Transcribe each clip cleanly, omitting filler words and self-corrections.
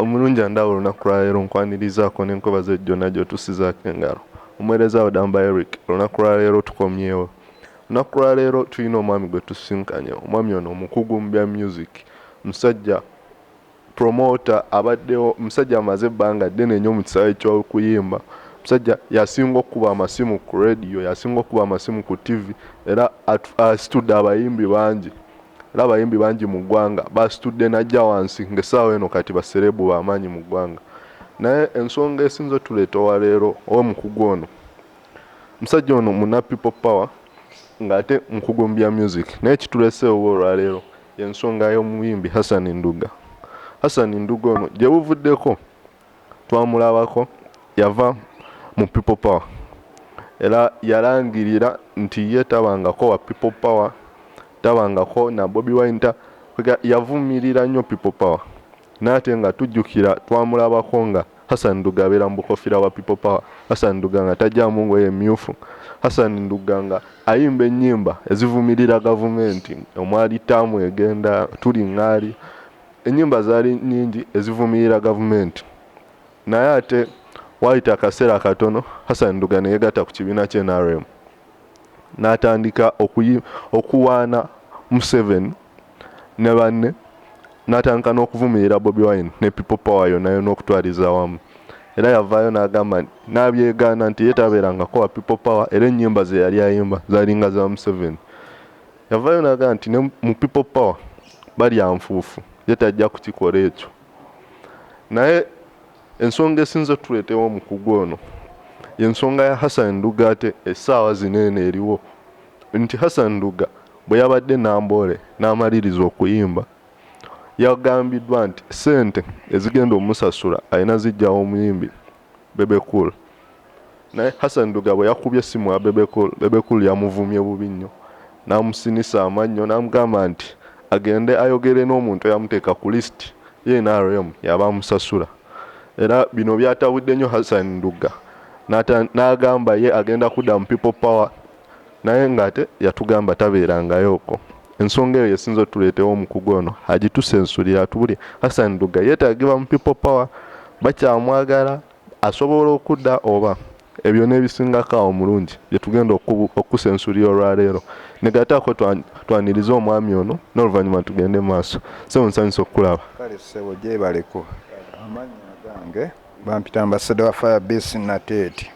Omulungi andaba olunaku lwaleero, nkwanirizaako n'enkwebaza gyonna gy'otussizaako engalo. Omuweereza wo Damba Eric, olunaku lwaleero tukomyewo. Olunaku lwaleero tulina omwami gwe tusisinkanye. Omwami ono mukugu mu bya music, musajja promoter abaddewo, musajja amaze ebbanga ddene nnyo mu kisaawe ky'okuyimba, musajja y'asinga okkuba amasimu ku radio, y'asinga okkuba amasimu ku TV era asitudde abayimbi bangi. Era abayimbi bangi mu ggwanga basitudde n'ajja wansi ng'essaawa eno kati basereebu b'amaanyi mu ggwanga. Naye ensonga esinze otuleeta olwaleero ow'omukugu ono, musajja ono munna People Power ng'ate mukugu mu bya music, naye ekituleese ewuwe olwaleero y'ensonga y'omuyimbi Hassan Nduga. Hassan Nduga ono gye buvuddeko twamulabako yava mu People Power era yalangirira nti ye tabangako wa People Power, tabangako na Bobi Wine, yavumirira nnyo People Power. Naye ate nga tujjukira twamulabako nga Hassan Nduga abeera mu bukofiira bwa People Power, Hassan Nduga nga tajjaamu ngoye mmyufu, Hassan Nduga nga ayimba ennyimba ezivumirira gavumenti omwali ttaamu egenda, tuli ŋŋaali, ennyimba zaali nnyingi ezivumirira gavumenti. Naye ate waayita akaseera katono Hassan Nduga ne yeegatta ku kibiina kya NRM n'atandika okuwaana Museveni ne banne, n'atandika n'okuvumirira Bobi Wine ne People Power yonna yonna okutwaliza awamu. Era yavaayo n'agamba n'abyegaana nti ye tabeerangako wa People Power era ennyimba ze yali ayimba zaalinga za Museveni. Yavaayo n'agamba nti ne mu People Power balya nfuufu, ye tajja kukikola ekyo. Naye ensonga esinze otuleetewo omukugu ono y'ensonga ya Hassan Nduga ate essaawa zino eno eriwo nti Hassan Nduga bwe yabadde Namboole n'amaliriza okuyimba yagambiddwa nti ssente ezigenda omusasula alina zijjawo omuyimbi Bebe Cool. Naye Hassan Nduga bwe yakubye essimu ya Bebe Cool, Bebe Cool yamuvumye bubi nnyo n'amusinisa amannyo n'amugamba nti agende ayogere n'omuntu eyamuteeka ku list ye NRM y'aba amusasula. Era bino byatabudde nnyo Hassan Nduga n'agamba ye agenda kudda mu People Power naye ng'ate yatugamba tabeerangayo okwo. Ensonga eyo yesinze otuleetewo omukugu ono agitusensulire atubulire Hassan Nduga yeetaagibwa mu People Power, bakyamwagala, asobola okudda oba ebyo n'ebisingako awo mulungi bye tugenda okusensulira olwaleero. Negattaako twanirize omwami ono n'oluvannyuma tugende mu maaso. Ssebo nsanyuse okukulaba. Kale ssebo gyebaleko. Amannya agange bampita Ambassador wa Firebase Nateete.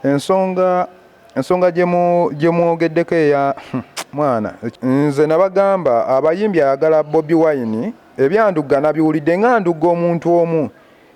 Ensonga ensonga gye mwogeddeko eya mwana nze nabagamba abayimbi ayagala Bobi Wine ebyandugga nabiwulidde nga ndugga omuntu omu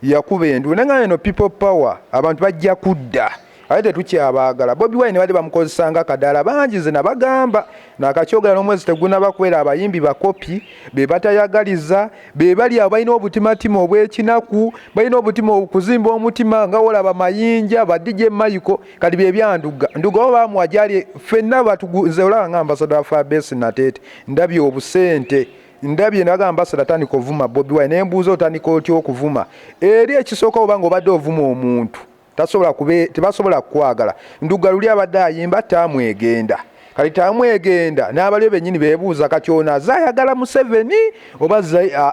yakuba enduulu naye nga eno people power abantu bajja kudda ate tetukyabaagala. Bobi Wine bali bamukozesa nga kadaala bangi nze nabagamba nakakyogera n'omwezi tegunaba kuwera abayimbi bakopi be batayagaliza be bali abo balina obutimatima obw'ekinaku balina obutima okuzimba omutima nga wolaba Mayinja ba DJ Michael kati bye bya Ndugga. Ndugga bo bamuwa gyali ffenna nze olaba nga ambasada wa Firebase Nateete ndabye obusente ndabye naga ambasada tandika ovuma Bobi Wine ne mbuuza otandika otya okuvuma eri ekisooka oba nga obadde ovuma omuntu tasobola kube tebasobola kukwagala. Ndugga luli abadde ayimba taamu egenda kati taamu egenda n'abaliyo bennyini beebuuza kati ono aze ayagala Museveni oba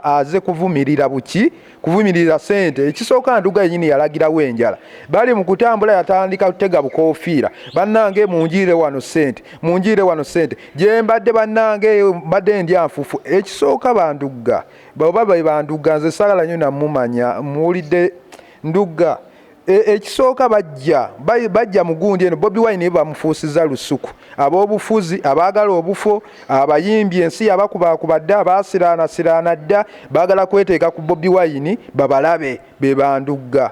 aze kuvumirira buki kuvumirira sente. Ekisooka Ndugga yennyini yalagirawo enjala bali mu kutambula yatandika kutega bukofiira bannange munjiire wano sente munjiire wano sente gye mbadde bannange mbadde ndya nfufu. Ekisooka bandugga oba be bandugga nze saagala nnyo namumanya muwulidde Ndugga ekisooka bajja bajja mu gundi eno Bobi Wine bamufuusiza lusuku ab'obufuzi abaagala obufo abayimbi ensi yabakubakuba dda baasiraanasiraana dda baagala kweteeka ku Bobi Wine babalabe be bandugga.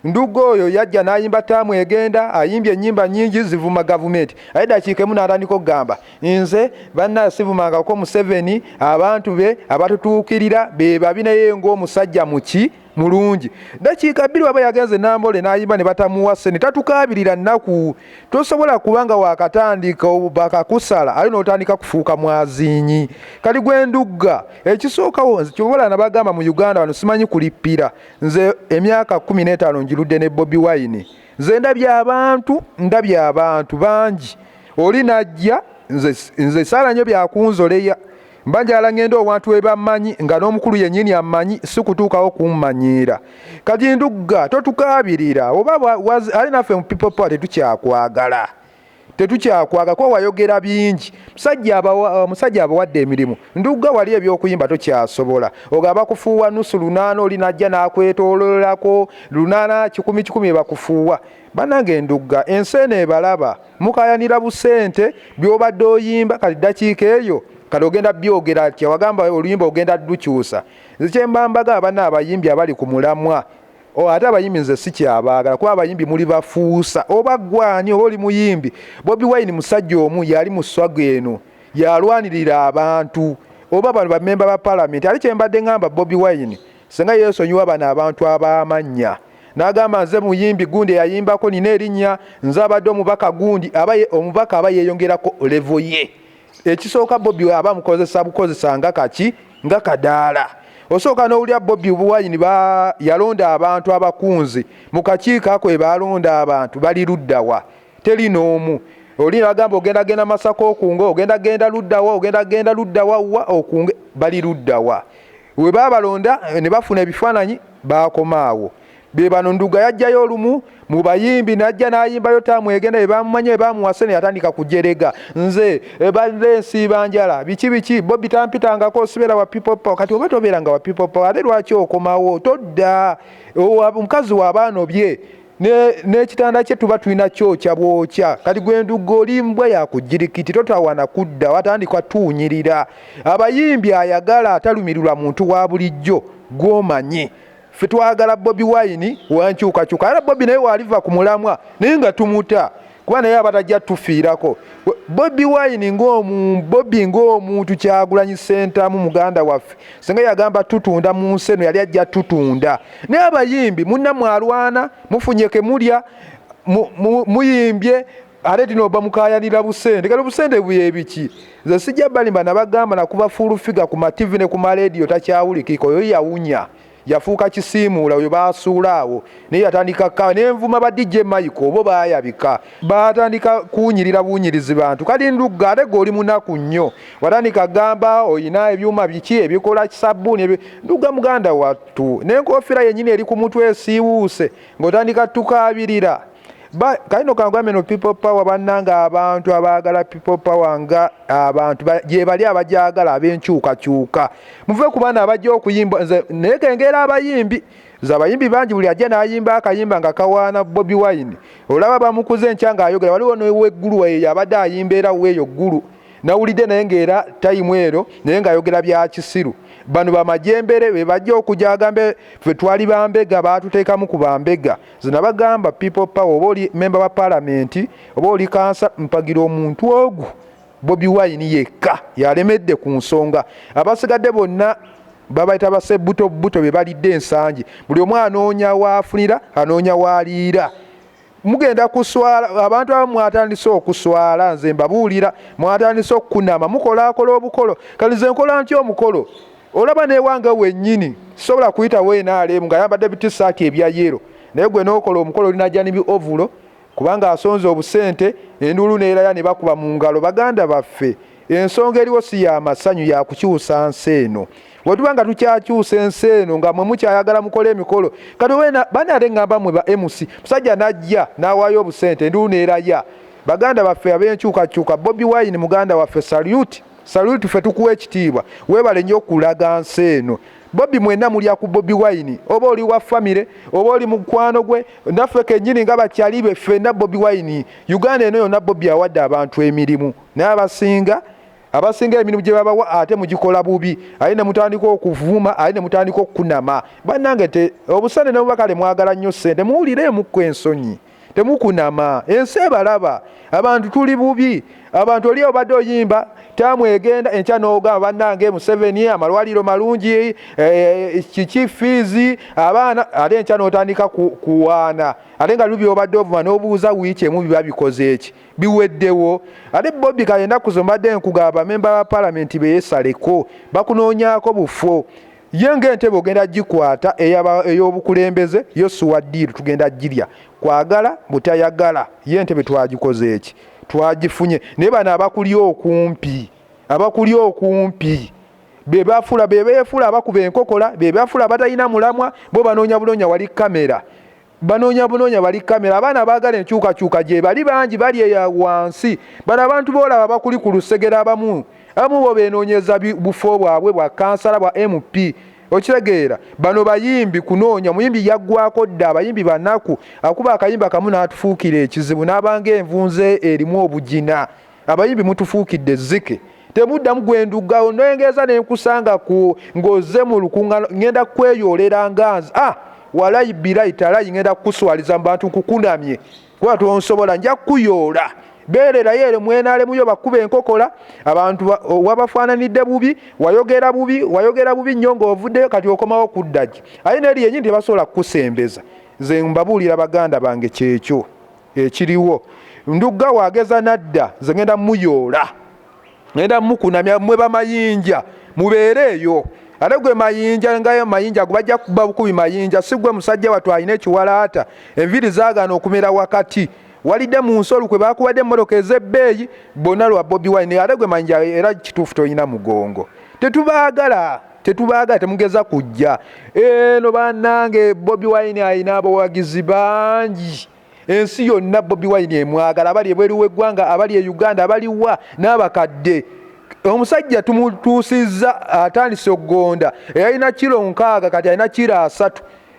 Ndugga oyo yajja n'ayimba taamu egenda ayimbye ennyimba nnyingi zivuma gavumenti aye dakiika emu n'atandika okugamba nze banna sivumangako Museveni abantu be abatutuukirira be babi naye ng'omusajja muki mulungi. Dakiika bbiri waba yagenze Nambole n'ayimba ne batamuwa ssente tatukaabirira nnaku. Tosobola kuba nga waakatandika bakakusala ate n'otandika kufuuka mwaziinyi. Kati gwe Ndugga ekisookawo kyobola nabagamba mu Uganda wano simanyi kulippira. Nze emyaka 15 njirudde ne Bobi Wine. Nze ndabye abantu ndabye abantu bangi oli n'ajja nze nze saala nnyo byakunzoleya. Mba njagala ngende owantu we bammanyi nga n'omukulu yennyini ammanyi, si kutuukawo kummanyiira. Kati Ndugga totukaabirira, oba ali naffe mu People Power tetukyakwagala. Tetukyakwagala kuba wayogera bingi. Musajja abawadde emirimu. Ndugga wali eby'okuyimba tokyasobola. Ogamba bakufuuwa nusu lunaana, oli n'ajja n'akwetooloolako lunaana kikumi kikumi bakufuuwa. Bannange Ndugga ensi eno ebalaba, mukayanira busente by'obadde oyimba kati ddakiika eyo kati ogenda byogera atya? Wagamba oluyimba ogenda ddukyusa. Nze kye mba mbagamba banna abayimbi abali ku mulamwa, ate abayimbi nze sikyabaagala kuba abayimbi muli bafuusa. Oba ggwe ani oba oli muyimbi, Bobi Wine musajja omu yali mu swaga eno, yalwanirira abantu. Oba bano bammemba ba palamenti, ate kye mbadde ŋŋamba Bobi Wine singa yeesonyiwa bano abantu ab'amannya n'agamba nze muyimbi gundi eyayimbako nina erinnya, nze abadde omubaka gundi, omubaka aba yeeyongerako level ye. Ekisooka Bobi aba amukozesa bukozesa nga kaki, nga kadaala. Osooka n'owulira Bobi Wine yalonda abantu abakunzi mu kakiiko ako, baalonda abantu bali luddawa, teri n'omu. Oli agamba ogenda genda Masaka okunge, ogenda genda luddawa, ogenda genda luddawa wa okunge, bali luddawa? We baabalonda ne bafuna ebifaananyi baakoma awo. Be bano Ndugga yajjayo olumu mu bayimbi n'ajja n'ayimbayo taamu egenda, be bamumanya be bamuwase ne yatandika kujerega, nze badde nsiiba njala biki biki, Bobi tampitangako, sibeera wa People Power. Kati oba tobeeranga wa People Power, ate lwaki okomawo? Todda. Omukazi w'abaana bye n'ekitanda kye tuba tulina kyokya bwokya. Kati gwe Ndugga oli mbwa yakugirikiti, totawana kudda. Watandika tuwunyirira abayimbi, ayagala atalumirirwa muntu wa bulijjo gw'omanyi. Ffe twagala Bobi Wine wankyukakyuka, era Bobi naye waliva ku mulamwa naye nga tumuta kuba naye aba tajja tufiirako. Bobi Wine Bobi ng'omuntu, Kyagulanyi Ssentamu muganda waffe, singa yagamba tutunda mu nsi eno yali ajja tutunda. Naye abayimbi munnammwe alwana, mufunye ke mulya, muyimbye ate tino bamukayanira busente. Kati obusente bwebiki? Nze sijja balimba, nabagamba nakuba full figure ku ma TV ne ku marediyo takyawulikika. Oyo yawunya yafuuka kisiimuula, oyo baasuula awo naye yatandika ka nenvuma ba DJ Michael obo baayabika batandika kuwunyirira buwunyirizi bantu. Kati Ndugga ate gwe oli munaku nnyo, watandika gamba oyina ebyuma biki ebikola kisabbuuni. Ndugga muganda wattu, n'enkofiira yennyini eri ku mutwe esiiwuuse ng'otandika tukaabirira. Kalino kangambe no People Power, bannanga abantu abaagala People Power nga abantu gye bali abagyagala ab'enkyukakyuka, muve ku baana abajja okuyimba. Nze naye kengera abayimbi, nze abayimbi bangi buli ajja n'ayimba akayimba nga kawaana Bobi Wine, olaba bamukuze enkya ng'ayogera. Waliwo n'oweggulu eyo abadde ayimba era weeyo ggulu nawulidde naye ng'era tayimu ero naye ng'ayogera bya kisiru. Bano bamajembere be bajja okujja agambe ffe twali bambega, baatuteekamu ku bambega. Nze nabagamba People Power, oba oli memba wa palamenti oba oli kansa, mpagira omuntu ogu Bobi Wine yekka yalemedde ku nsonga. Abasigadde bonna babayita basebbutobuto be balidde ensangi, buli omu anoonya waafunira, anoonya waaliira. Mugenda kuswala abantu abamu, mwatandise okuswala. Nze mbabuulira, mwatandise okukunama, mukolakola obukolo. Kati nze nkola ntya omukolo? Olaba newange wennyini sobola kuyitawo NRM nga yambadde bitisaati ebya yellow, naye gwe n'okola omukolo olinajja ne bi overall kubanga asonze obusente, enduulu neeraya ne bakuba mu ngalo. Baganda baffe, ensonga eriwo si ya masanyu, ya kukyusa nsi eno. Wetuba nga tukyakyusa ensi eno nga mwe mukyayagala mukole emikolo, kati bani ate ŋŋamba mwe ba MC, musajja najja n'awaayo obusente, enduulu neeraya. Baganda baffe ab'enkyukakyuka, Bobi Wine muganda waffe, salute, salute, ffe tukuwa ekitiibwa, weebale nnyo okulaga nsi eno. Bobi mwenna mulya ku Bobi Wine, oba oli wa famire oba oli mukwano gwe, naffe kennyini nga bakyali be ffenna Bobi Wine. Uganda eno yonna Bobi awadde abantu emirimu, naye abasinga emirimu gye babawa ate mugikola bubi, ate ne mutandika okuvuma, ate ne mutandika okukunama. Bannange, obusente ne buba kale mwagala nnyo ssente, muwulire emukku ensonyi, temukunama, ensi ebalaba. Abantu tuli bubi, abantu oli obadde oyimba taamu egenda enkya n'ogamba bannange Museveni amalwaliro malungi, kiki fiizi abaana, ate enkya n'otandika kuwaana, ate nga lubi obadde ovuma n'obuuza wiiki emu biba bikoze eki biweddewo. Ate Bobi kale ennaku zo mbadde nkugamba bamemba ba palamenti beesaleko, bakunoonyaako bufo. Ye ng'entebe ogenda gikwata ey'obukulembeze, yo suwa ddiiru tugenda girya kwagala butayagala. Ye entebe twagikoze eki, twagifunye, naye bano abakuli okumpi. Abakuli okumpi be bafuula, be beefuula abakuba enkokola, be bafuula abatalina mulamwa. Bo banoonya bunoonya wali kamera, banoonya bunoonya bali kamera. Abaana abaagala enkyukakyuka gye bali bangi, bali eya wansi. Bano abantu boolaba bakuli ku lusegere, abamu bo beenoonyeza bufo bwabwe bwa kansala, bwa MP. Okitegeera? Bano bayimbi kunoonya. Muyimbi yaggwako dda. Abayimbi banaku, akuba akayimba kamu n'atufuukira ekizibu, n'abanga envunze erimu obugina. Abayimbi mutufuukidde ezzike, temuddamu. Gwenduga onengeza nenkusanga ku ng'ozze mu lukuŋŋaano, ŋŋenda kweyoolera nga nze, ah, walayi birayi talayi, ŋŋenda kukuswaliza mu bantu, nkukunamye kuba tonsobola. Nja kukuyoola. Beererayo ere mwenalemuyo, bakuba enkokola. Abantu wabafaananidde bubi, wayogera bubi, wayogera bubi nnyo ng'ovuddeyo. Kati okomawo kudda ki? Aye neri yenyini tebasobola kukusembeza. Nze mbabuulira, baganda bange, kyekyo ekiriwo. Ndugga wageza nadda, nze ngenda muyoola, ngenda mukunamya. Mmwe bamayinja mubeere eyo. Ate gwe Mayinja, ngayo Mayinja gwe bajja kuba bukubi. Mayinja si gwe musajja wattu alina ekiwalaata, enviiri zaagaana okumera wakati, walidde mu nsi olukwe, bakuwadde emmotoka ez'ebbeeyi bonna lwa Bobi Wine. Ate gwe Mayinja, era kituufu tolina mugongo. Tetubaagala, tetubaagala, temugeza kujja eno bannange. Bobi Wine alina abawagizi bangi ensi yonna. Bobi Wine emwagala, abali ebweru w'eggwanga, abali e Uganda, abaliwa n'abakadde. Omusajja tumutuusizza, atandise okugonda. Eyalina kiro 60 kati alina kiro 30.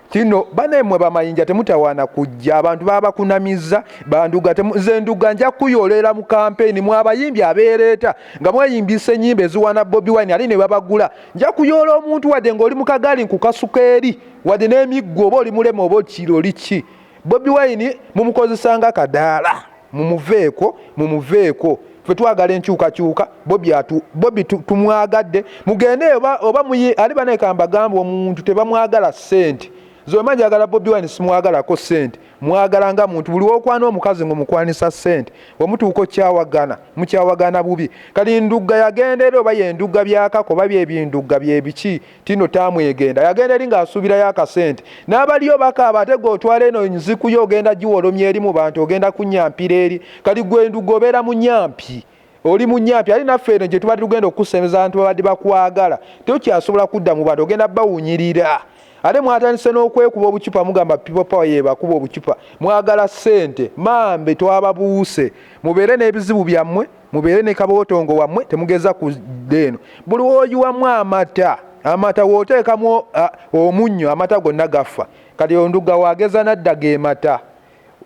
Kino banemwe bamayinja temutawaana kujja. Abantu babakunamiza banduga. Nze Nduga nja kuyolera mu kampeyini. Mwe abayimbi abeereeta nga mweyimbisa ennyimba eziwaana Bobi Wine ali ne babagula, nja kuyoola omuntu wadde ng'oli mu kagaali nkukasuka eri, wadde n'emiggo, oba oli mulema oba okiro oli ki. Bobi Wine mumukozesanga kadaala, mumuveeko, mumuveeko. Ffe twagala enkyukakyuka. Bobi atu Bobi tumwagadde. Mugende oba muyi ali baneka mbagamba, omuntu tebamwagala ssente zoma. Njagala Bobi Wine, simwagalako ssente, mwagala nga muntu. Buli wokwana omukazi ng'omukwanisa ssente, omutuuka okyawagana, mukyawagana bubi. Kati Ndugga yagenda eri, oba yendugga byakako oba byebindugga byebiki, tino tamwegenda. Yagenda eri ng'asuubirayo akasente, n'abaliyo bakaaba. Ate gwe otwala eno nzikuyo, ogenda giwolomya eri mu bantu, ogenda kunyampira eri. Kati gwe Ndugga obeera munyampi, oli munyampi. Ali naffe eno gye tubadde tugenda okukusemeza, abantu babadde bakwagala, tokyasobola kudda mu bantu, ogenda bawunyirira. Ate mwatandise n'okwekuba obucupa, mugamba People Power yebakuba obucupa, mwagala ssente. Mambe twababuuse, mubeere n'ebizibu byammwe, mubeere ne kabootongo wammwe, temugeza kudda eno. Buli woyiwamu amata, amata wooteekamu omunnyo, amata gonna gafa. Kati Onduga wageza nadda, ge mata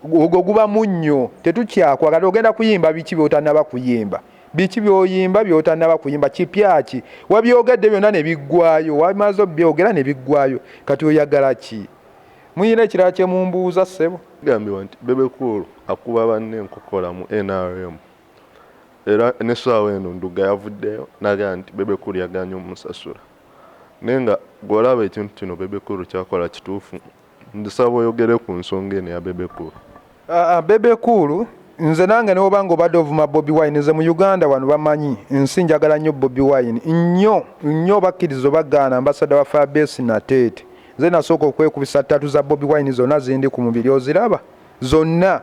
ogwo guba munnyo, tetukyakwa. Kati ogenda kuyimba biki byotanaba kuyimba? Biki byoyimba byotanaba kuyimba? Kipya ki? Wabyogedde byonna ne biggwayo, wamaze obyogera ne biggwayo, kati oyagala ki? Muyina ekirala kyemumbuuza, ssebo? Kigambibwa nti Bebe Cool akuba banne enkokola mu NRM, era n'essaawa eno Nduga yavuddeyo n'agamba nti Bebe Cool yagaanye omusasula. Naye nga gw'olaba ekintu kino Bebe Cool kyakola kituufu? Ndisaba oyogere ku nsonga eno eya Bebe Cool. Bebe Cool, nze nange newoba nga obadde ovuma Bobi Wine, nze mu Uganda wano bamanyi nsi njagala nnyo Bobi Wine, nnyo nnyo. Bakkiriza obagaana, ambassador wa Firebase Nateete. Nze nasooka okwekubisa tattoo za Bobi Wine, zonna zindi ku mubiri, oziraba zonna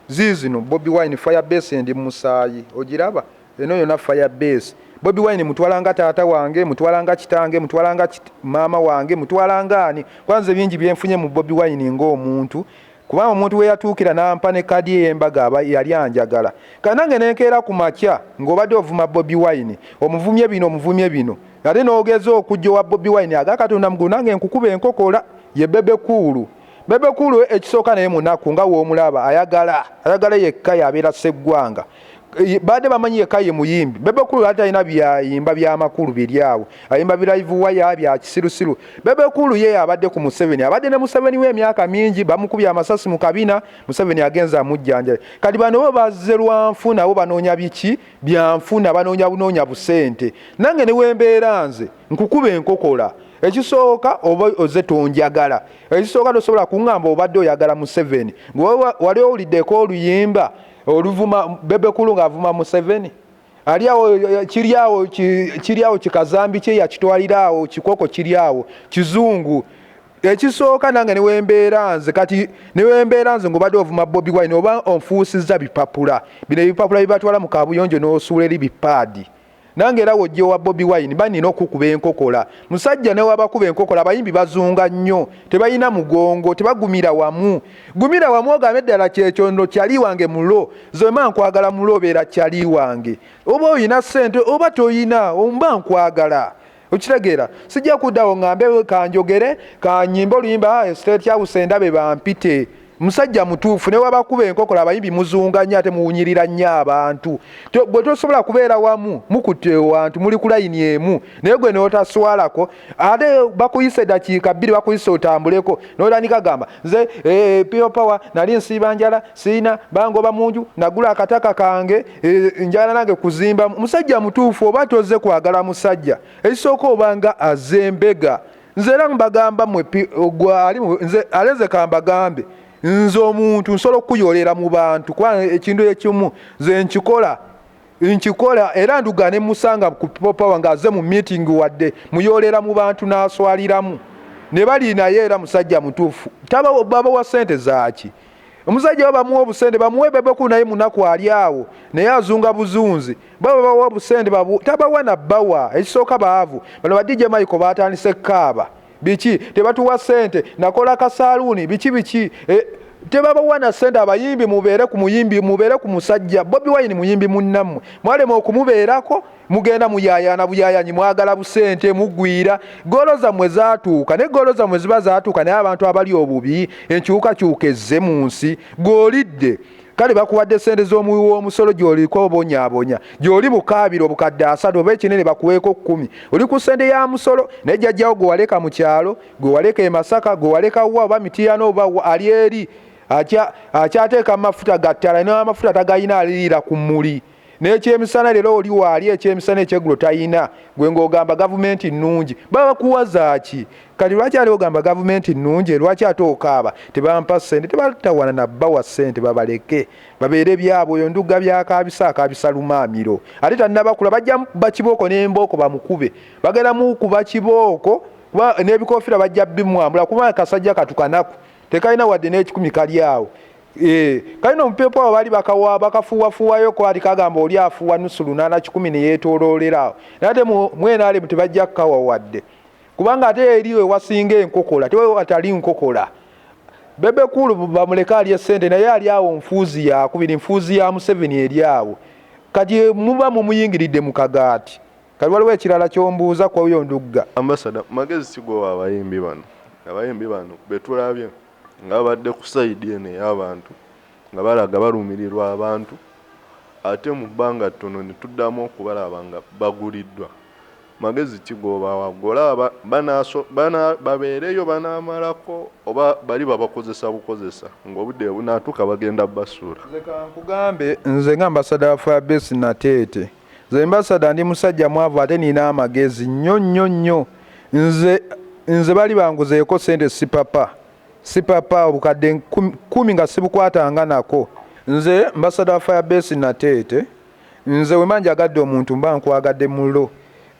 ziizino. Bobi Wine Firebase ndi musaayi, ogiraba eno yonna Firebase. Bobi Wine mutwala nga taata wange, mutwala nga kitange, mutwala nga maama wange, mutwala nga ani, kwanze bingi byenfunye mu Bobi Wine ng'omuntu, kubanga omuntu we yatuukira n'ampa ne kadi ey'embaga aba yali anjagala. Kanange nenkeera ku makya ng'obadde ovuma Bobi Wine, omuvumye bino, omuvumye bino, ate n'ogeza okujja owa Bobi Wine aga Katonda mugulu, nange nkukuba enkokola. Ye Bebe Cool, Bebe Cool ekisooka naye munaku nga w'omulaba, ayagala yekka yabeera sseggwanga. Badde bamanyi yekka ye muyimbi. Bebe Cool ate alina byayimba byamakulu biri awo, ayimba bi live wire bya kisirusiru. Bebe Cool ye abadde ku Museveni, abadde ne Museveni we emyaka mingi, bamukubye amasasi mu kabina, Museveni agenza amujjanjabe. Kati bano bo bazze lwanfuna, bo banoonya biki? Byanfuna, banoonya bunoonya busente. Nange ne wembeera nze nkukuba enkokola. Ekisooka oba oze tonjagala, ekisooka tosobola kuŋŋamba obadde oyagala Museveni. Wali owuliddeko oluyimba oluvuma Bebe Cool ng'avuma Museveni? Ali awo kiri awo, kiri awo kikazambi kye yakitwalira awo, kikoko kiri awo kizungu. Ekisooka nange newembeera nze, kati newembeera nze ng'obadde ovuma Bobi Wine, oba onfuusizza bipapula bino, ebipapula bibatwala mu kabuyonjo n'osuula eri bipaadi. Nange era wojja owa Bobi Wine mba nina okukuba enkokola. Musajja newabakuba enkokola abayimbi bazunga nnyo, tebalina mugongo, tebagumira wamu. Gumira wamu ogambe ddala kyekyo ndo kyali wange mulo, zema nkwagala mulo obeera kyali wange. Oba olina ssente oba toyina, mba nkwagala. Okitegeera? Sijja kuddawo ngambe kanjogere kanyimbe oluyimba State House endabe bampite. Musajja mutuufu ne wabakuba enkokola abayimbi muzunga nnyo ate muwunyirira nnyo abantu. Gwe tosobola kubeera wamu mukutte ewantu muli ku layini emu naye gwe n'otaswalako ate bakuyise eddakiika bbiri bakuyise otambuleko n'otandika gamba nze eh, people power nali nsiiba njala sirina bangoba munju nagula akataka kange eh, njagala nange kuzimba. Musajja mutuufu oba tozze kwagala musajja ekisooka obanga azembega. Nze era mbagamba mwe ali nze aleze kambagambe nze omuntu nsobola okukuyolera mu bantu kuba ekintu ekimu nze nkikola nkikola era nduga ne musanga ku people power ng'aze mu meeting wadde muyolera mu bantu n'aswaliramu ne bali naye era musajja mutuufu babawa ssente zaaki omusajja bamuwa obusente bamuwe bebeku naye munaku ali awo naye azunga buzunzi baba bawa obusente tabawa na bawa ekisooka baavu bano ba DJ Michael batandise kaaba biki tebatuwa sente nakola kasaluuni biki biki e, tebabawa na sente abayimbi mubeere ku muyimbi mubeere ku musajja Bobi Wine muyimbi munnammwe mwalema okumubeerako mugenda muyayaana buyayanyi mwagala busente mugwira goolo zammwe zatuuka naye goolo zammwe ziba zatuuka naye abantu abali obubi enkyukakyuka ezze mu nsi gw'olidde kale bakuwadde sente z'omuwi w'omusolo gy'oliko obonyaabonya gy'oli bukaabira obukadde asatu oba ekinene bakuweeko kkumi oli ku sente ya musolo naye jjajjawo gwe waleka mu kyalo gwe waleka e Masaka gwe waleka wa oba Mityana oba wa ali eri akyateeka amafuta ga ttala n'amafuta tagayina aliriira ku mmuli n'ekyemisana leero oli waali ekyemisana ekyeggulo tayina gwe ng'ogamba gavumenti nnungi baba bakuwa zaaki kati lwaki ali ogamba gavumenti nnungi lwaki ate okaaba tebampa ssente tebatawana na bawa ssente babaleke babeere byabwe oyo ndugga byakaabisa akaabisa lumaamiro ate tannabakula bajja mukuba kibooko n'embooko bamukube bagenda mukuba kibooko kuba n'ebikofiira bajja bimwambula kuba akasajja katukanaku tekalina wadde n'ekikumi kali awo Eh, kale no mupepo abo bali bakawa bakafuwafuwayo kwali kagamba oli afuwa nusu lunana kikumi ne yeetooloolera awo naye ate mwenaalemu tebajja kukawa wadde kubanga ate eri ewasinga enkokola tewatali nkokola Bebe Cool bamuleke alye sente naye ali awo nfuuzi yakubiri nfuuzi ya Museveni eri awo kati muba mumuyingiridde mu kagaati kati waliwo ekirala kyombuuza kwoyo Ndugga. Ambassador, magezi ki gowa abayimbi bano? Abayimbi bano betulabye nga babadde ku sayidi eno ey'abantu nga balaga balumirirwa abantu ate mu bbanga ttono ne tuddamu okubalaba nga baguliddwa. Magezi ki g'obawa? Ggwe olaba babeereyo banaamalako oba bali babakozesa bukozesa ng'obudde bwe bunaatuuka bagenda basuula? Nze kankugambe nze nga ambasada wa Firebase Nateete nze ambasada ndi musajja mwavu ate nina amagezi nnyo nnyo nnyo nze nze bali banguzeeko sente sipapa sipapa obukadde kumi nga sibukwatanga nako nze ambasada wa Firebase Nateete nze wemba njagadde omuntu mba nkwagadde mulo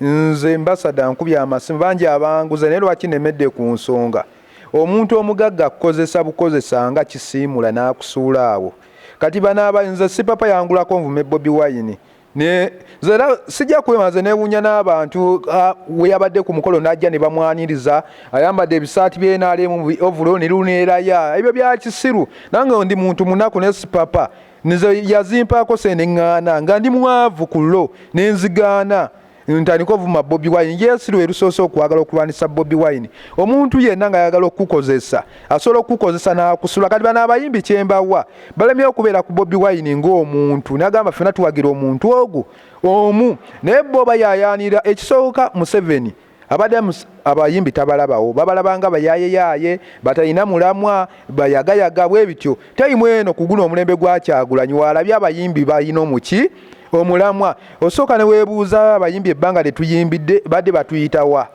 nze mbasada nkubye amasimu bangi abanguze naye lwaki nemedde ku nsonga omuntu omugagga akukozesa bukozesa nga kisiimula n'akusuula awo kati bano nze sipapa yangulako nvume Bobi Wine ne nze era sijja kwema nze newuunya n'abantu we yabadde ku mukolo n'ajja ne bamwaniriza ayambadde ebisaati by'NRM ovulo ne luneeraya ebyo bya kisiru nange ndi muntu munaku ne sipapa nze yazimpaako sente ŋŋaana nga ndi mwavu ku lo ne nzigaana ntandika ovuma Bobi Wine yes lwe lusoose okwagala okulwanisa Bobi Wine omuntu yenna nga ayagala okukukozesa asobola okukukozesa n'akusula kati bano abayimbi kyembawa balemye okubeera ku Bobi Wine ng'omuntu nagamba ffena tuwagira omuntu ogwo omu naye bo bayayaanira ekisooka Museveni abadde abayimbi tabalabawo babalabanga bayayeyaaye batalina mulamwa bayagayaga bwe bityo tayimu eno ku guno omulembe gwa Kyagulanyi waalabye abayimbi balina omuki omulamwa osooka ne weebuuza abayimbi ebbanga lye tuyimbidde badde batuyitawa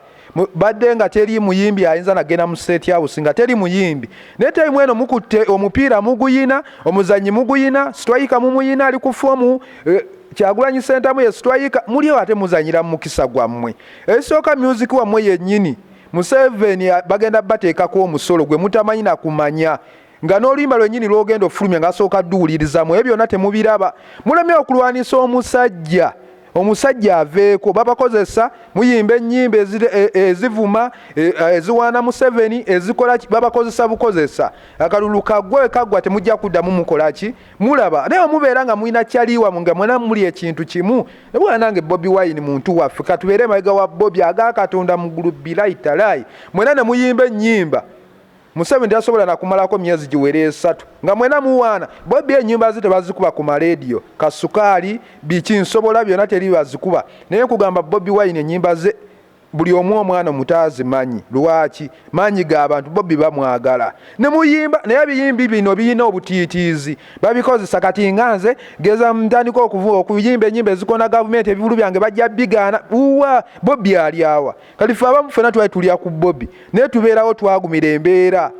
badde nga teri muyimbi ayinza nagenda mu state house nga teri muyimbi naye tayimu eno mukutte omupiira muguyina omuzanyi muguyina striker mumuyina ali ku fomu eh, Kyagulanyi Ssentamu ye striker muliyo ate muzanyira mu mukisa gwammwe ekisooka music wammwe yennyini Museveni bagenda bateekako omusolo gwe mutamanyi na kumanya nga n'oluyimba lwennyini lwogenda ofulumya nga asooka dduwulirizamu ebyo byonna temubiraba mulemye okulwanisa omusajja. Omusajja aveeko, babakozesa, muyimba ennyimba ezivuma, eziwaana Museveni, ezikola ki, babakozesa bukozesa. Akalulu kaggwe, kaggwa, temujja kuddamu mukola ki? Mulaba. Naye mubeera nga mulina kyaliwa nga mwena muli ekintu kimu. Naye nange Bobi Wine muntu waffe, katubeere emabega wa Bobi aga Katonda mu ggulu bilayi talayi. Mwena ne muyimba ennyimba. Museveni tasobola na kumalako myezi giwera 3 nga mwena muwaana. Bobi ennyimba ze tebazikuba ku maleediyo, kasukaali, biki nsobola byonna teri bazikuba. Naye nkugamba Bobi Wine ennyimba ze buli omu omwana omuto azimanyi. Lwaki? Maanyi g'abantu, Bobi bamwagala. Ne muyimba, naye ebiyimbi bino birina obutiitiizi, babikozesa. Kati nga nze geza ntandika okuyimba ennyimba ezikona gavumenti, ebivulu byange bajja bigaana. Uwa, Bobi ali awa? Kati ffe abamu ffenna twali tulya ku Bobi, naye tubeerawo twagumira embeera,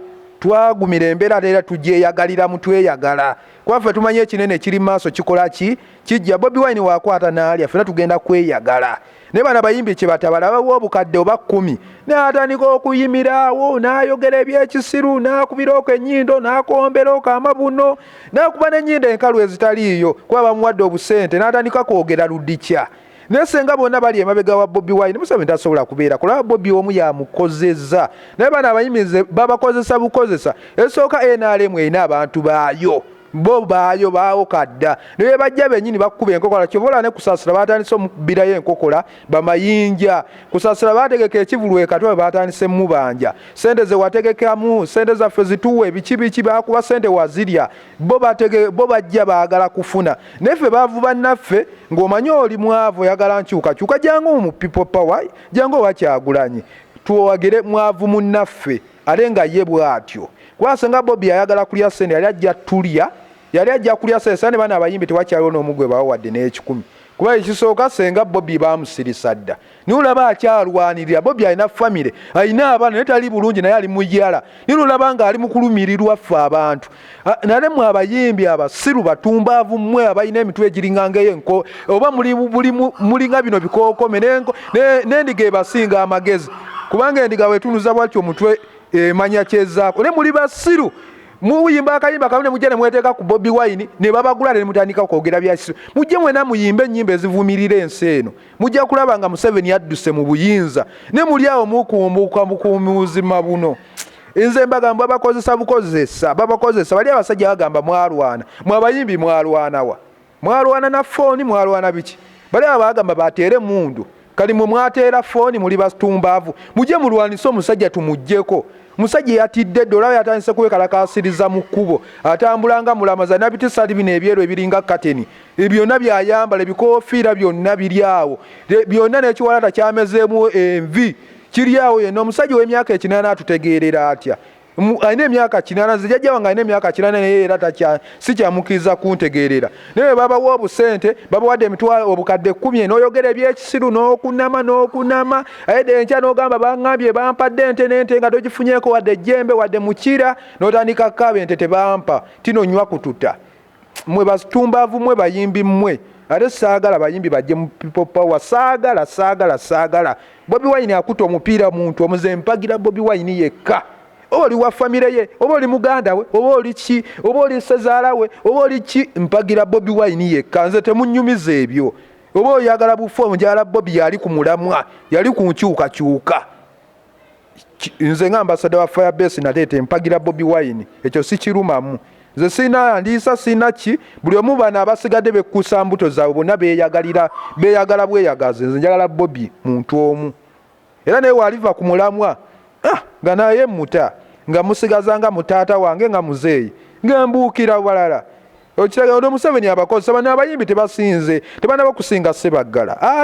twagumira embeera, ate era tugyeyagalira mu tweyagala, kuba ffe tumanyi ekinene ekiri mu maaso kikola ki? Kijja. Bobi Wine wakwata n'alya, ffenna tugenda kweyagala. Naye bano abayimbi kye batabala, bawa obukadde oba 10, n'atandika okuyimiraawo, n'ayogera ebyekisiru, n'akubira okwo ennyindo, n'akombera okwo amabuno, n'akuba n'ennyindo enkalu ezitaliiyo, kuba bamuwadde obusente, n'atandika kwogera ludikya. Naye senga bonna bali emabega wa Bobi Wine, Museveni tasobola kubeera kulaba Bobi omu yamukozeza. Naye bano abayimirize babakozesa bukozesa. Esooka NRM erina abantu baayo, bo baayo baawo kadda, naye bajja bennyini bakuba enkokola. Kyova olaba ne Kusasira batandise omukubirayo enkokola bamayinja. Kusasira bategeka ekivulu e Katwe, batandise mubanja sente ze wategekamu, sente zaffe zituwe, biki biki, bakuba sente wazirya. Bo batege, bo bajja baagala kufuna. Naye ffe baavu bannaffe, ng'omanyi oli mwavu oyagala nkyukakyuka, jangu mu People Power, jangu owa Kyagulanyi, tuwagire mwavu munnaffe. Ate nga ye bw'atyo, kuba senga Bobi ayagala kulya sente, yali ajja tulya, yali ajja kulya sente. Sane bano abayimbi tewakyaliwo n'omu gwe bawa wadde n'ekikumi, kuba ekisooka senga Bobi bamusirisa dda. Naye olaba akyalwanirira. Bobi alina famire, alina abaana, naye tali bulungi, naye ali muyala. Naye olaba ng'ali mu kulumirirwa ffe abantu. Nale mwe abayimbi abasiru batumbaavu, mmwe abalina emitwe egiringa ng'eyenko, oba mulinga bino bikookome, n'endiga ebasinga amagezi, kubanga endiga wetunuza bwatyo omutwe emanya kyezaako. Naye muli basiru, muyimba akayimba kamu ne mujja ne mweteeka ku Bobi Wine ne babagula ne mutandika kwogera bya kisiru. Mujje mwena muyimbe ennyimba ezivumirira ensi eno, mujja kulaba nga Museveni adduse mu buyinza. Ne muli awo mukumbuka buzima buno. Nze mbagamba babakozesa bukozesa, babakozesa. Bali abasajja bagamba mwalwana, mwe abayimbi mwalwanawa? Mwalwana na fooni, mwalwana biki? Bali abagamba bateere mundu, kali mwe mwateera fooni, muli batumbaavu. Mujje mulwanise omusajja, tumuggyeko. Musajja yatidde dda, olaba yatandise kwekalakaasiriza mu kkubo, atambula nga mulamaza nabitisaati bino ebyeru ebiringa kateni, byonna byayambala, ebikoofiira byonna biri awo byonna, n'ekiwalata kyamezeemu envi kiri awo yenna. Omusajja ow'emyaka 80 atutegeerera atya? Alina emyaka 80. Nze jjajja wange alina emyaka 80, naye era sikyamukkiriza kuntegeerera. Naye babawa obusente, babawadde emitwalo obukadde 10, n'oyogera ebyekisiru n'okunama n'okunama, ayedde enkya n'ogamba baŋŋambye bampadde ente, n'ente nga togifunyeeko wadde ejjembe wadde mukira, n'otandika kukaaba ente tebampa, tino nywa kututa. Mwe batumbaavu, mwe bayimbi mmwe. Ate saagala bayimbi bajje mu People Power, saagala, saagala, saagala. Bobi Wine akuta omupiira muntu omuze, mpagira Bobi Wine yekka. Oba oli wa famire ye, oba oli muganda we, oba oli ki, oba oli sezaala we, oba oli ki, mpagira Bobi Wine yekka. Nze temunnyumiza ebyo. Oba oyagala bufo, njagala Bobi, yali ku mulamwa, yali ku nkyukakyuka. Nze nga ambasada wa Firebase nateete mpagira Bobi Wine, ekyo sikirumamu. Nze sirina ndiisa, sirina ki, buli omu bano abasigadde bekkusa mbuto zaabwe, bonna beeyagalira, beeyagala bweyagazi. Nze njagala Bobi muntu omu, era naye waliva ku mulamwa nga naye muta nga musigaza nga mutaata wange nga muzeeyi nga mbuukira balala. Okiraga ono Museveni abakozesa. Bano abayimbi tebasinze, tebanaba kusinga Sebaggala.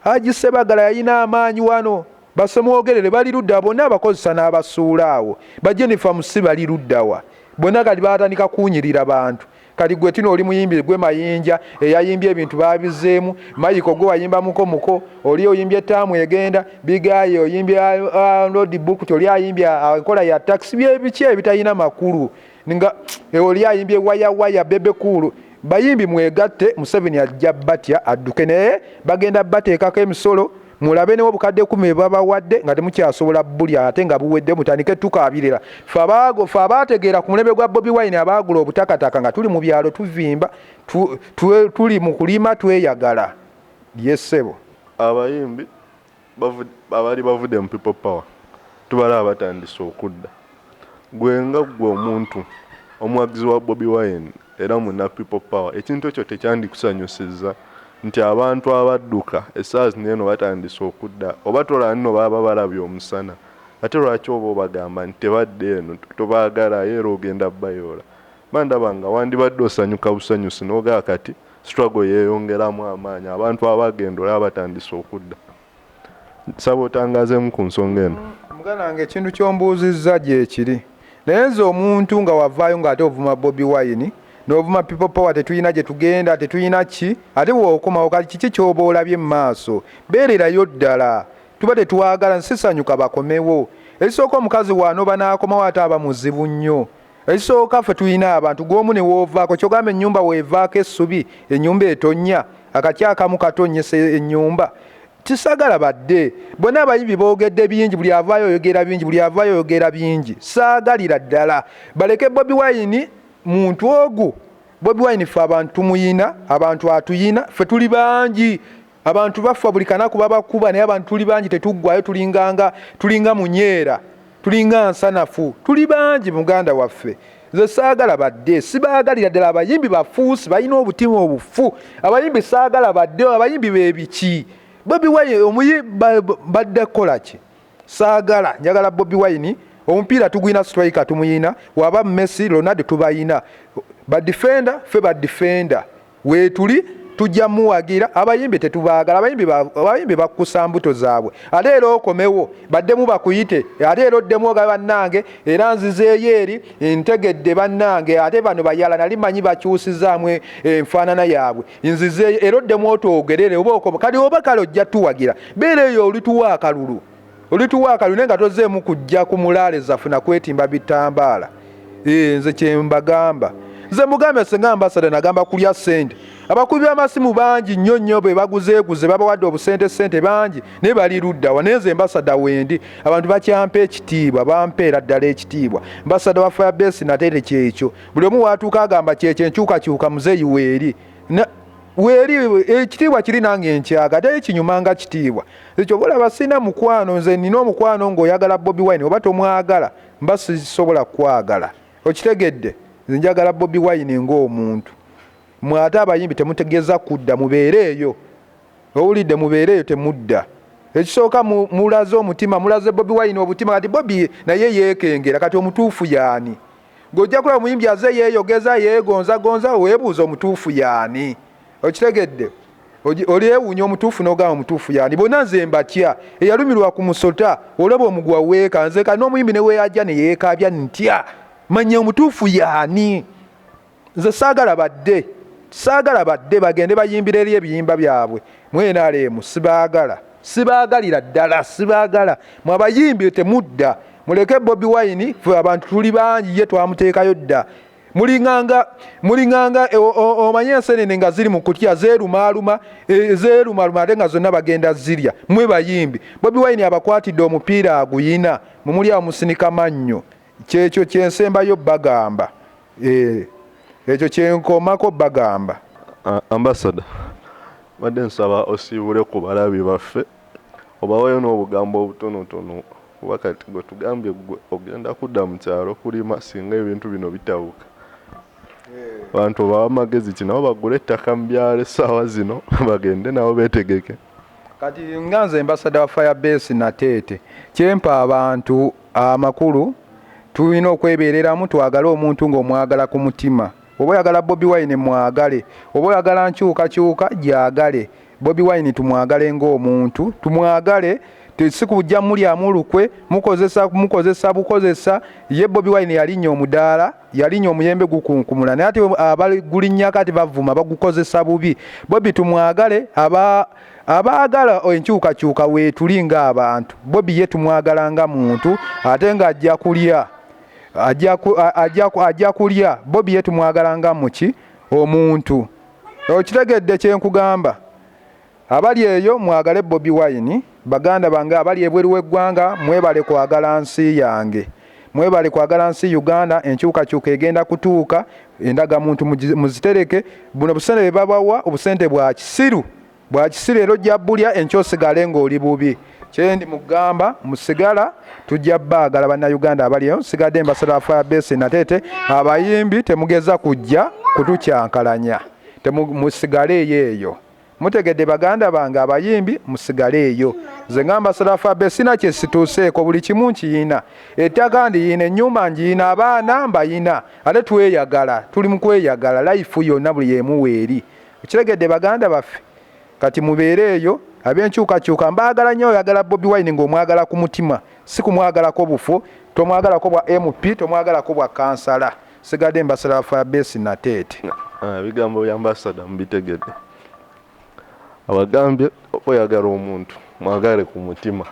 Aji Sebaggala yalina amaanyi wano. Basemwogerere bali ludda, bonna abakozesa n'abasuula awo. Ba Jennifer Musi bali luddawa? Bonna kati batandika kunyirira bantu. Kati gwe tino oli muyimbi, gwe Mayinja eyayimbye ebintu babizeemu. Mayiko gwe wayimba muko muko, oli oyimbye taamu egenda bigaye, oyimbye road book, oli ayimbye enkola ya taxi, byebiki ebitalina makulu, nga oli ayimbye waya waya Bebe Cool. Bayimbi mwegatte, Museveni ajja batya adduke, naye bagenda bateekako emisolo. Mulabe ne obukadde 10 babawadde nga temukyasobola bulya, ate nga buwedde mutandike tukaabirira. Ffe abaategeera ku mulembe gwa Bobi Wine, abaagula obutakataka nga tuli mu byalo tuvimba, tuli mu kulima tweyagala. Ye ssebo. Abayimbi abaali bavudde mu People Power tubalaba batandise okudda. Gwe nga ggwe omuntu omuwagizi wa Bobi Wine era munna People Power, ekintu ekyo tekyandikusanyusizza nti abantu abadduka essaawa zino eno batandise okudda oba tolaba nno baba balabye omusana ate lwaki oba obagamba nti tebadda eno tobaagalayo era ogenda bayoola? Mba ndaba nga wandibadde osanyuka busanyusi n'ogamba kati struggle yeeyongeramu amaanyi abantu abagenda olaba batandise okudda. Nsaba otangaazeemu ku nsonga eno. Muganda wange ekintu ky'ombuuzizza gyekiri naye nze omuntu nga wavaayo ng'ate ovuma Bobi Wine n'ovuma People Power tetulina gye tugenda tetulina ki ate bw'okomawo kati kiki ky'oba olabye mu maaso beererayo ddala tuba tetwagala nsisanyuka bakomewo ekisooka omukazi w'anoba n'akomawo ate aba muzibu nnyo Ekisooka ffe tulina abantu gwomu ne woovaako kyogamba ennyumba weevaako essubi ennyumba etonnya akati akamu katonnyesa ennyumba tisagala badde bonna abayimbi boogedde bingi buli avaayo oyogera bingi buli avaayo oyogera bingi saagalira ddala baleke Bobi Wine muntu ogu Bobi Wine ffe abantu tumuyina abantu atuyina ffe tuli bangi abantu bafa buli kanaku babakuba naye abantu tuli bangi tetuggwayo tulinganga tulinga munyeera tulinga nsanafu tuli bangi muganda waffe nze saagala badde sibaagalira ddala abayimbi bafuusi balina obutima obufu abayimbi saagala badde abayimbi bebiki Bobi Wine omuyi badde kukola ki saagala njagala Bobi Wine omupiira tugulina striker tumuyina waba Messi Ronaldo tubayina badefender ffe badefender Weetuli tujja muwagira abayimbi tetubaagala abayimbi bakkusa mbuto zaabwe ate era okomewo baddemu bakuyite ate era oddemu ogabe bannange era nzizeeyo eri ntegedde bannange ate bano bayala nali manyi bakyusizaamu enfaanana yaabwe nzizeeyo era oddemu otwogerere oba okoma kati oba kale ojja tuwagira beera eyo olituwa akalulu olituwa akalulu naye nga tozeemu kujja ku mulaale zaffe nakwetimba bitambaala eh, nze kyembagamba nze mugambe senga ambasada nagamba kulya sente abakubi b'amasimu bangi nnyo nnyo be baguzeeguze babawadde obusente sente bangi naye bali luddawa naye nze mbasada wendi abantu bakyampa ekitiibwa bampeera ddala ekitiibwa mbasada wa firebase natere kyekyo buli omu waatuuka agamba kyekyo enkyukakyuka muzeeyi weeri weeri ekitiibwa kiri nange nkyaga ate kinyuma nga kitiibwa ekyo bolaba sirina mukwano nze nina omukwano ng'oyagala Bobi Wine oba tomwagala mba sisobola kukwagala okitegedde nze njagala Bobi Wine ng'omuntu mwe ate abayimbi temutegeza kudda mubeere eyo owulidde mubeere eyo temudda ekisooka mulaze omutima mulaze Bobi Wine obutima kati Bobi naye yeekengera kati omutuufu yaani ng'ojja kulaba omuyimbi aze yeeyogeza yeegonzagonza weebuuza omutuufu yaani okitegedde olyewuunya omutuufu n'ogamba omutuufu yaani bonna nze mbatya eyalumirwa ku musota olaba omuguwa weeka nze kati n'omuyimbi ne weeyajja ne yeekaabya ntya manya omutuufu yaani nze saagala badde saagala badde bagende bayimbira eri ebiyimba byabwe mu nrm sibaagala sibaagalira ddala sibaagala mwe abayimbi temudda muleke Bobi Wine ffe abantu tuli bangi ye twamuteekayo dda mulinganga mulinganga e, omanye ensenene nga ziri mu kutya zeerumaaluma e, zeerumaluma ate nga zonna bagenda zirya mwe bayimbi Bobi Wine abakwatidde omupiira aguyina mumuli awo musinika mannyo kyekyo kyensembayo bagamba e, ekyo kyenkomako bagamba ambasada badde nsaba osiibule ku balabi baffe obaweeyo n'obugambo obutonotono kuba kati gwe tugambye gwe ogenda kudda mu kyalo kulima singa ebintu bino bitabuka abantu obawa amagezi ki nabo bagule ettaka mu byalo essaawa zino bagende nabo beetegeke kati nga nze mbasada wa firebase nateete kyempa abantu amakulu tulina okwebeereramu twagale omuntu ng'omwagala ku mutima oba oyagala Bobi Wine mwagale oba oyagala nkyukakyuka gyagale Bobi Wine tumwagale ng'omuntu tumwagale si kujja mulyamu lukwe mukozesa mukozesa bukozesa ye Bobi Wine yalinnya omudaala yalinnya omuyembe gukunkumula naye ate abagulinnyako ate bavuma bagukozesa bubi Bobi tumwagale aba abaagala enkyukakyuka weetuli ng'abantu Bobi ye tumwagala nga muntu ate ng'ajja kulya ajja kulya Bobi ye tumwagala nga muki omuntu Okitegedde kyenkugamba? Abali eyo mwagale Bobi Wine, baganda bange abali ebweru w'eggwanga mwebale kwagala nsi yange. Mwebale kwagala nsi Uganda, enkyukakyuka egenda kutuuka, endagamuntu muzitereke, buno busente bwe babawa obusente bwa kisiru. Bwakisi leero ojja bulya, enkya osigale ng'oli bubi. Kyendi mugamba, musigala tujja baagala Bannayuganda abali eyo. Nsigadde mbasaba Fire Base Nateete, abayimbi temugeza kujja kutukyankalanya, musigale eyo eyo. Mutegedde baganda bange abayimbi, musigale eyo. Nze ngamba Fire Base sina kye situuseeko, buli kimu nkiyina, ettaka ndiyina, ennyumba ngiyina, abaana mbayina, ate tweyagala, tuli mu kweyagala life yonna buli emu weeri. Okitegedde baganda baffe? Kati mubeere eyo ab'enkyukakyuka, mbaagala nnyo. Oyagala Bobi Wine ng'omwagala ku mutima, si kumwagalako bufu, tomwagalako bwa MP, tomwagalako bwa kansala. Sigadde mbasala Fire Base Nateete. Ah, ebigambo bya ambassador mubitegedde. Abagambye oyagala omuntu mwagale ku mutima,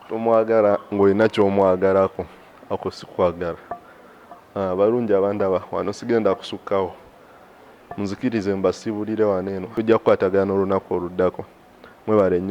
tomwagala ng'olina ky'omwagalako, ako si kwagala. Ah, balungi abandaba wano, sigenda kusukkawo, munzikirize mbasiibulire wano eno, tujja kukwatagana olunaku oluddako. Mwebale nnyo.